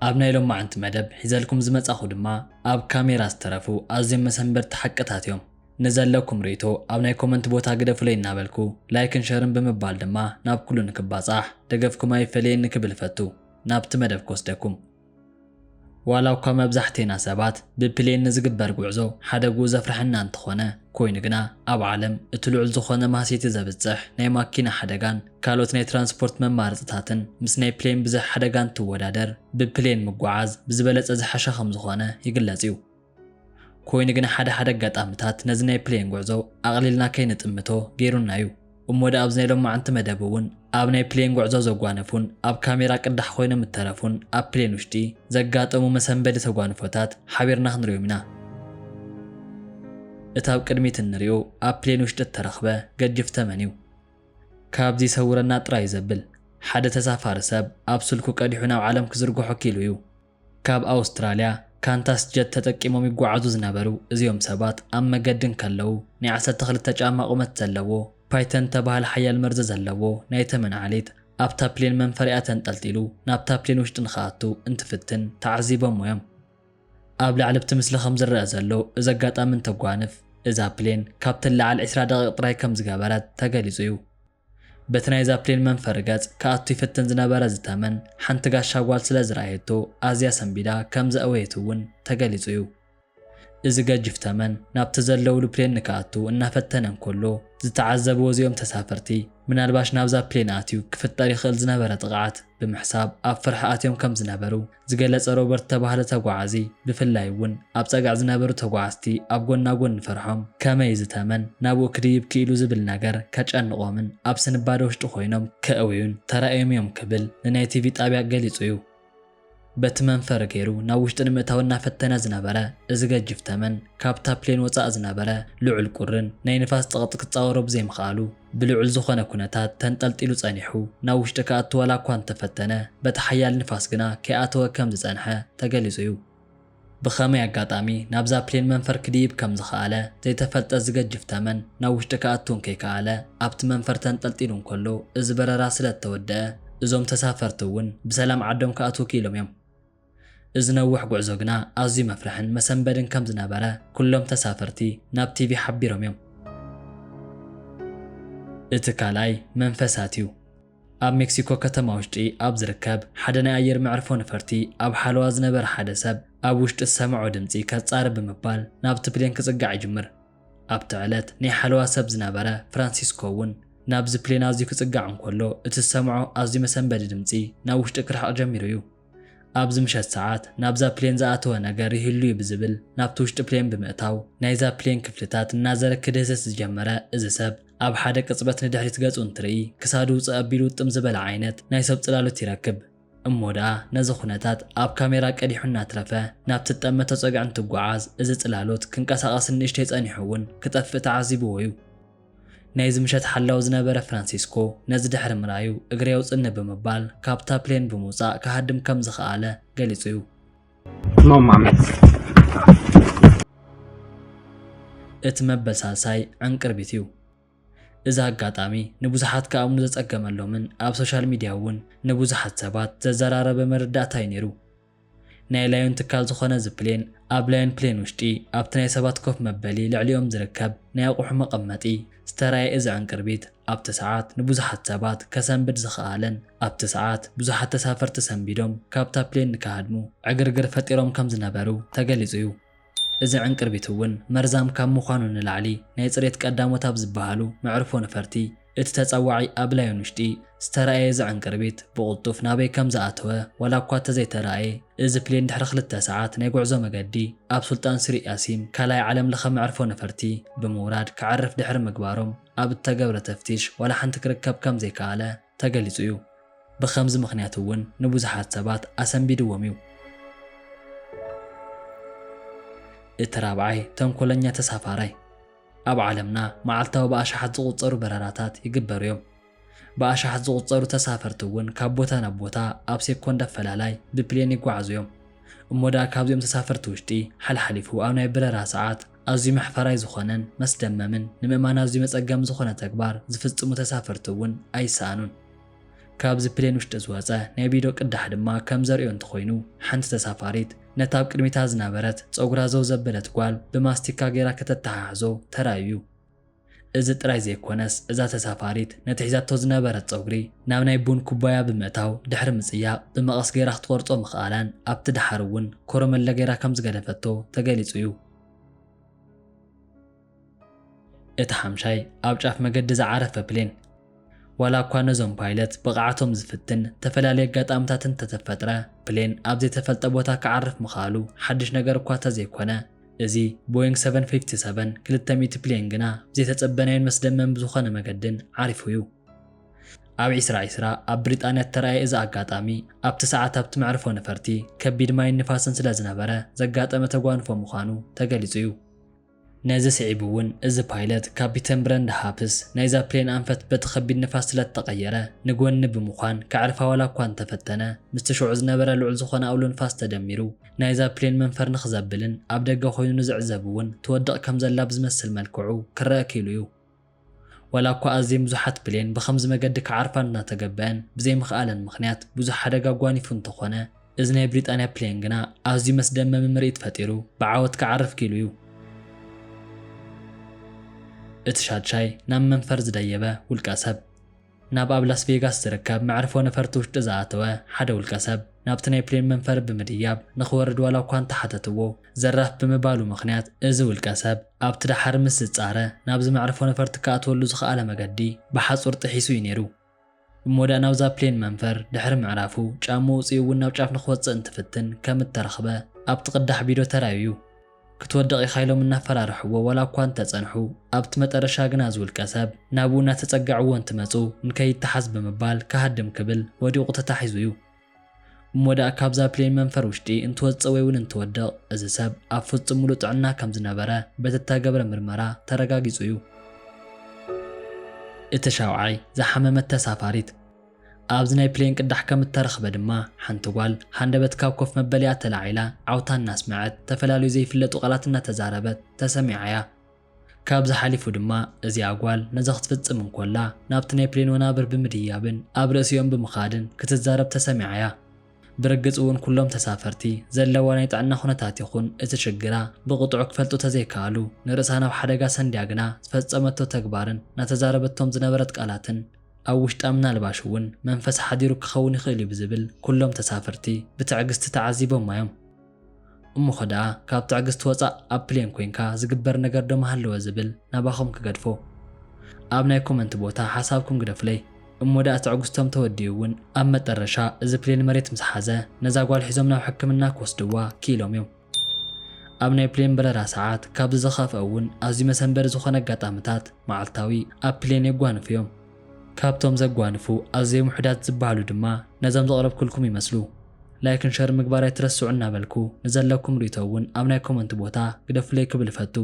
ኣብ ናይ ሎማዓንቲ መደብ ሒዘልኩም ዝመጻኹ ድማ ኣብ ካሜራ ዝተረፉ ኣዝዮም መሰንበድቲ ሓቅታት እዮም። ንዘለኩም ርእይቶ ኣብ ናይ ኮመንት ቦታ ግደፉለይ እናበልኩ፣ ላይክን ሸርን ብምባል ድማ ናብ ኩሉ ንክባጻሕ ደገፍኩም ኣይፈለየኒ ክብል እፈቱ። ናብቲ መደብ ክወስደኩም። ዋላ እኳ መብዛሕቴና ሰባት ብፕሌን ንዝግበር ጉዕዞ ሓደግኡ ዘፍርሐና እንተኾነ፣ ኮይኑ ግና ኣብ ዓለም እቲ ልዑል ዝኾነ ማህሰይቲ ዘብጽሕ ናይ ማኪና ሓደጋን ካልኦት ናይ ትራንስፖርት መማረጽታትን ምስ ናይ ፕሌን ብዝሒ ሓደጋ እንትወዳደር፣ ብፕሌን ምጉዓዝ ብዝበለጸ ዝሓሸ ከም ዝኾነ ይግለጽ እዩ። ኮይኑ ግና ሓደ ሓደ ኣጋጣምታት ነዚ ናይ ፕሌን ጉዕዞ ኣቕሊልና ከይንጥምቶ ገይሩና እዩ። እሞ ደኣ ኣብዚ ናይ ሎማዓንቲ መደብ እውን ኣብ ናይ ፕሌን ጉዕዞ ዘጓነፉን ኣብ ካሜራ ቅዳሕ ኮይኖም እተረፉን ኣብ ፕሌን ውሽጢ ዘጋጠሙ መሰንበዲ ተጓንፎታት ሓቢርና ክንሪኦም ኢና። እቲ ኣብ ቅድሚት እንሪኦ ኣብ ፕሌን ውሽጢ እተረኽበ ገጅፍ ተመን እዩ። ካብዚ ይሰውረና ጥራይ ዘብል ሓደ ተሳፋሪ ሰብ ኣብ ስልኩ ቀዲሑ ናብ ዓለም ክዝርግሖ ኪሉ እዩ። ካብ ኣውስትራልያ ካንታስ ጀት ተጠቂሞም ይጓዓዙ ዝነበሩ እዚኦም ሰባት ኣብ መገዲ እንከለዉ ናይ ዓሰርተ ክልተ ጫማ ቁመት ዘለዎ ፓይተን ተባህለ ሓያል መርዚ ዘለዎ ናይ ተመን ዓሌት ኣብታ ፕሌን መንፈሪኣ ተንጠልጢሉ ናብታ ፕሌን ውሽጢ ንኽኣቱ እንትፍትን ተዓዚቦሞ እዮም። ኣብ ላዕሊ ኣብቲ ምስሊ ከም ዝረአ ዘሎ እዚ ኣጋጣሚ እንተጓንፍ እዛ ፕሌን ካብ ትለዓል ዕስራ ደቂቕ ጥራይ ከም ዝገበረት ተገሊጹ እዩ። በቲ ናይዛ ፕሌን መንፈሪ ገጽ ክኣቱ ይፍትን ዝነበረ እዚ ተመን ሓንቲ ጋሻ ጓል ስለ ዝረኣየቶ ኣዝያ ሰንቢዳ ከም ዘእወየት እውን ተገሊጹ እዩ። እዚ ገጅፍ ተመን ናብቲ ዘለውሉ ፕሌን ንክኣቱ እናፈተነ እንከሎ ዝተዓዘብዎ እዚኦም ተሳፈርቲ ምናልባሽ ናብዛ ፕሌን ኣትዩ ክፍጠር ይኽእል ዝነበረ ጥቕዓት ብምሕሳብ ኣብ ፍርሒ ኣትዮም ከም ዝነበሩ ዝገለጸ ሮበርት ተባህለ ተጓዓዚ ብፍላይ እውን ኣብ ጸግዒ ዝነበሩ ተጓዓዝቲ ኣብ ጎና ጎኒ ፍርሖም ከመይ እዚ ተመን ናብኡ ክድይብ ክኢሉ ዝብል ነገር ከጨንቖምን ኣብ ስንባደ ውሽጢ ኮይኖም ከእውዩን ተራእዮም እዮም ክብል ንናይ ቲቪ ጣብያ ገሊጹ እዩ። በቲ መንፈሪ ገይሩ ናብ ውሽጢ ንምእታው እናፈተነ ዝነበረ እዚ ገጅፍ ተመን ካብታ ፕሌን ወጻኢ ዝነበረ ልዑል ቁርን ናይ ንፋስ ጸቕጢ ክጻወሮ ብዘይምኽኣሉ ብልዑል ዝኾነ ኩነታት ተንጠልጢሉ ጸኒሑ ናብ ውሽጢ ክኣቱ ዋላ እኳ እንተፈተነ በቲ ሓያል ንፋስ ግና ከይኣተወ ከም ዝጸንሐ ተገሊጹ እዩ። ብኸመይ ኣጋጣሚ ናብዛ ፕሌን መንፈር ክድይብ ከም ዝኸኣለ ዘይተፈልጠ ዝገጅፍ ተመን ናብ ውሽጢ ክኣቱ እንከይከኣለ ኣብቲ መንፈር ተንጠልጢሉ እንከሎ እዚ በረራ ስለ እተወደአ እዞም ተሳፈርቲ እውን ብሰላም ዓዶም ክኣትዉ ክኢሎም እዮም። እዚ ነዊሕ ጉዕዞ ግና ኣዝዩ መፍርሕን መሰንበድን ከም ዝነበረ ኩሎም ተሳፈርቲ ናብ ቲቪ ሓቢሮም እዮም። እቲ ካልኣይ መንፈሳት እዩ። ኣብ ሜክሲኮ ከተማ ውሽጢ ኣብ ዝርከብ ሓደ ናይ ኣየር መዕርፎ ነፈርቲ ኣብ ሓለዋ ዝነበረ ሓደ ሰብ ኣብ ውሽጢ ዝሰምዖ ድምጺ ከጻሪ ብምባል ናብቲ ፕሌን ክጽጋዕ ይጅምር። ኣብቲ ዕለት ናይ ሓለዋ ሰብ ዝነበረ ፍራንሲስኮ እውን ናብዚ ፕሌን ኣዝዩ ክጽጋዕ እንከሎ እቲ ዝሰምዖ ኣዝዩ መሰንበዲ ድምጺ ናብ ውሽጢ ክርሕቕ ጀሚሩ እዩ። ኣብዚ ምሸት ሰዓት ናብዛ ፕሌን ዝኣተወ ነገር ይህሉ እዩ ብዝብል ናብቲ ውሽጢ ፕሌን ብምእታው ናይዛ ፕሌን ክፍልታት እናዘረ ክድህስስ ዝጀመረ እዚ ሰብ ኣብ ሓደ ቅጽበት ንድሕሪት ገጹ እንትርኢ ክሳዱ ውጽእ ኣቢሉ ውጥም ዝበለ ዓይነት ናይ ሰብ ጽላሎት ይረክብ። እሞ ደኣ ነዚ ኩነታት ኣብ ካሜራ ቀዲሑ እናትረፈ ናብቲ ዝጠመቶ ጸግዒ እንትጓዓዝ እዚ ጽላሎት ክንቀሳቐስ ንእሽተይ ጸኒሑ እውን ክጠፍእ ተዓዚብዎ እዩ። ናይዚ ምሸት ሓላው ዝነበረ ፍራንሲስኮ ነዚ ድሕሪ ምርኣዩ እግሪ የውጽኒ ብምባል ካብታ ፕሌን ብምውጻእ ክሃድም ከም ዝኸኣለ ገሊጹ እዩ። No mames. እቲ መበል ሳልሳይ ዕንቅርቢት እዩ። እዚ ኣጋጣሚ ንብዙሓት ክኣምኑ ዘጸገመሎምን ኣብ ሶሻል ሚድያ እውን ንብዙሓት ሰባት ዘዘራረበ መረዳእታ እዩ ነይሩ። ናይ ላዮን ትካል ዝኾነ እዚ ፕሌን ኣብ ላዮን ፕሌን ውሽጢ ኣብቲ ናይ ሰባት ኮፍ መበሊ ልዕሊኦም ዝርከብ ናይ ኣቑሑ መቐመጢ ዝተራእየ እዚ ዕንቅርቢት ኣብቲ ሰዓት ንብዙሓት ሰባት ከሰንብድ ዝኸኣለን ኣብቲ ሰዓት ብዙሓት ተሳፈርቲ ሰንቢዶም ካብታ ፕሌን ንክሃድሙ ዕግርግር ፈጢሮም ከም ዝነበሩ ተገሊጹ እዩ። እዚ ዕንቅርቢት እውን መርዛም ካብ ምዃኑ ንላዕሊ ናይ ጽሬት ቀዳሞት ኣብ ዝበሃሉ መዕርፎ ነፈርቲ እቲ ተጸዋዒ ኣብ ላዮን ውሽጢ ዝተራእየ እዚ ዕንቅርቢት ብቕልጡፍ ናበይ ከም ዝኣተወ ዋላ እኳ እንተዘይተራእየ እዚ ፕሌን ድሕሪ ክልተ ሰዓት ናይ ጉዕዞ መገዲ ኣብ ሱልጣን ስሪያሲም ካልኣይ ዓለም ለኸ መዕርፎ ነፈርቲ ብምውራድ ክዓርፍ ድሕሪ ምግባሮም ኣብ እተገብረ ተፍቲሽ ዋላ ሓንቲ ክርከብ ከም ዘይከኣለ ተገሊጹ እዩ። ብኸምዚ ምኽንያት እውን ንብዙሓት ሰባት ኣሰንቢድዎም እዩ። እቲ ራብዓይ ተንኮለኛ ተሳፋራይ። ኣብ ዓለምና መዓልታዊ ብኣሽሓት ዝቑጸሩ በረራታት ይግበሩ እዮም። ብኣሽሓት ዝቑጸሩ ተሳፈርቲ እውን ካብ ቦታ ናብ ቦታ ኣብ ሴኮንድ ኣፈላላይ ብፕሌን ይጓዓዙ እዮም። እሞ ደኣ ካብዚኦም ተሳፈርቲ ውሽጢ ሓልሓሊፉ ኣብ ናይ በረራ ሰዓት ኣዝዩ መሕፈራይ ዝኾነን መስደመምን ንምእማን ኣዝዩ መጸገሚ ዝኾነ ተግባር ዝፍጽሙ ተሳፈርቲ እውን ኣይሰኣኑን። ካብዚ ፕሌን ውሽጢ ዝወፀ ናይ ቪድዮ ቅዳሕ ድማ ከም ዘርእዮ እንተኾይኑ፣ ሓንቲ ተሳፋሪት ነታ ኣብ ቅድሚታ ዝነበረት ፀጉራ ዘው ዘበለት ጓል ብማስቲካ ገይራ ከተተሓሕዞ ተራእዩ እዩ። እዚ ጥራይ ዘይኮነስ፣ እዛ ተሳፋሪት ነቲ ሒዛቶ ዝነበረት ጸጉሪ ናብ ናይ ቡን ኩባያ ብምእታው ድሕሪ ምጽያቕ ብመቐስ ገይራ ክትቆርጾ ምኽኣላን ኣብቲ ደሓር እውን ኮረመለ ገይራ ከም ዝገደፈቶ ተገሊጹ እዩ። እቲ ሓምሻይ ኣብ ጫፍ መገዲ ዝዓረፈ ፕሌን። ዋላ እኳ ነዞም ፓይለት ብቕዓቶም ዝፍትን ተፈላለየ ኣጋጣምታት እንተተፈጥረ፣ ፕሌን ኣብ ዘይተፈልጠ ቦታ ክዓርፍ ምኽኣሉ ሓድሽ ነገር እኳ ተዘይኮነ፣ እዚ ቦይንግ ሰቨን ፊፍቲ ሰቨን ክልተ ሚእቲ ፕሌን ግና ብዘይተጸበናዮን መስደመም ብዝኾነ መገድን ዓሪፉ እዩ። ኣብ ዒስራ ዒስራ ኣብ ብሪጣንያ እተራእየ እዚ ኣጋጣሚ ኣብቲ ሰዓት ኣብቲ መዕርፎ ነፈርቲ ከቢድ ማይን ንፋስን ስለ ዝነበረ ዘጋጠመ ተጓንፎ ምዃኑ ተገሊጹ እዩ። ነዚ ስዒቡ እውን እዚ ፓይለት ካፒተን ብረንድ ሃፕስ ናይዛ ፕሌን ኣንፈት በቲ ከቢድ ንፋስ ስለ እተቐየረ ንጎኒ ብምዃን ከዕርፋ ዋላ እኳ እንተፈተነ ምስቲ ሽዑ ዝነበረ ልዑል ዝኾነ ኣውሎ ንፋስ ተደሚሩ ናይዛ ፕሌን መንፈር ንኽዘብልን ኣብ ደገ ኮይኑ ንዝዕዘብ እውን ትወድቕ ከም ዘላ ብዝመስል መልክዑ ክረአ ክኢሉ እዩ። ዋላ እኳ ኣዝየን ብዙሓት ፕሌን ብኸምዚ መገዲ ክዓርፋ እናተገበአን ብዘይምኽኣለን ምኽንያት ብዙሕ ሓደጋ ኣጓኒፉ እንተኾነ፣ እዚ ናይ ብሪጣንያ ፕሌን ግና ኣዝዩ መስደመሚ ምርኢት ፈጢሩ ብዓወት ክዓርፍ ክኢሉ እዩ። እቲ ሻድሻይ ናብ መንፈር ዝደየበ ውልቀ ሰብ። ናብ ኣብ ላስ ቬጋስ ዝርከብ መዕርፎ ነፈርቲ ውሽጢ ዝኣተወ ሓደ ውልቀ ሰብ ናብቲ ናይ ፕሌን መንፈሪ ብምድያብ ንኽወርድ ዋላ እኳ እንተሓተትዎ፣ ዘራፍ ብምባሉ ምኽንያት እዚ ውልቀ ሰብ ኣብቲ ደሓር ምስ ዝጻረ ናብዚ መዕርፎ ነፈርቲ ክኣትወሉ ዝኸኣለ መገዲ ብሓጹር ጥሒሱ እዩ ነይሩ። እሞ ደኣ ናብዛ ፕሌን መንፈር ድሕሪ ምዕራፉ ጫምኡ ውጽኡ እውን ናብ ጫፍ ንኽወጽእ እንትፍትን ከም እተረኽበ ኣብቲ ቅዳሕ ቪድዮ ተራእዩ እዩ። ክትወድቕ ኢኻ ኢሎም እናፈራርሕዎ ዋላ እኳ እንተጸንሑ፣ ኣብቲ መጠረሻ ግና እዚ ውልቀ ሰብ ናብኡ እናተጸገዕዎ እንትመጹ ንከይተሓዝ ብምባል ክሃድም ክብል ወዲቑ ተታሒዙ እዩ። እሞ ደኣ ካብዛ ፕሌን መንፈር ውሽጢ እንትወጽእ ወይ እውን እንትወድቕ፣ እዚ ሰብ ኣብ ፍጹም ምሉእ ጥዕና ከም ዝነበረ በቲ እተገብረ ምርመራ ተረጋጊጹ እዩ። እቲ ሻውዓይ ዝሓመመት ተሳፋሪት። ኣብዚ ናይ ፕሌን ቅዳሕ ከም እተረኽበ ድማ ሓንቲ ጓል ሃንደበት ካብ ኮፍ መበሊኣ ተላዒላ ዓውታ እናስመዐት ዝተፈላለዩ ዘይፍለጡ ቃላት እናተዛረበት ተሰሚዓ እያ። ካብዚ ሓሊፉ ድማ እዚኣ ጓል ነዚ ክትፍጽም እንኮላ ናብቲ ናይ ፕሌን ወናብር ብምድያብን ኣብ ርእሲኦም ብምኻድን ክትዛረብ ተሰሚዓ እያ። ብርግጽ እውን ኩሎም ተሳፈርቲ ዘለዋ ናይ ጥዕና ኩነታት ይኹን እቲ ሽግራ ብቕጥዑ ክፈልጡ ተዘይከኣሉ ንርእሳ ናብ ሓደጋ ሰንድያ ግና ዝፈጸመቶ ተግባርን ናተዛረበቶም ዝነበረት ቃላትን ኣብ ውሽጣ ምናልባሽ እውን መንፈስ ሓዲሩ ክኸውን ይኽእል እዩ ብዝብል ኩሎም ተሳፈርቲ ብትዕግስቲ ተዓዚቦማ እዮም። እሞ ኸ ደኣ ካብ ትዕግስቲ ወጻእ ኣብ ፕሌን ኮይንካ ዝግበር ነገር ዶ ምሃለወ ዝብል ናባኹም ክገድፎ። ኣብ ናይ ኮመንት ቦታ ሓሳብኩም ግደፉለይ። እሞ ደኣ ትዕግስቶም ተወዲኡ እውን ኣብ መጠረሻ እዚ ፕሌን መሬት ምስ ሓዘ ነዛ ጓል ሒዞም ናብ ሕክምና ክወስድዋ ክኢሎም እዮም። ኣብ ናይ ፕሌን በረራ ሰዓት ካብዚ ዝኸፍአ እውን ኣዝዩ መሰንበሪ ዝኾነ ኣጋጣምታት መዓልታዊ ኣብ ፕሌን የጓንፉ እዮም። ካብቶም ዘጓንፉ ኣዝዮም ውሑዳት ዝበሃሉ ድማ ነዞም ዘቕረብኩልኩም ይመስሉ። ላይክን ሸር ምግባር ኣይትረስዑ እናበልኩ ንዘለኩም ርእይቶ እውን ኣብ ናይ ኮመንት ቦታ ግደፉለይ ክብል እፈቱ።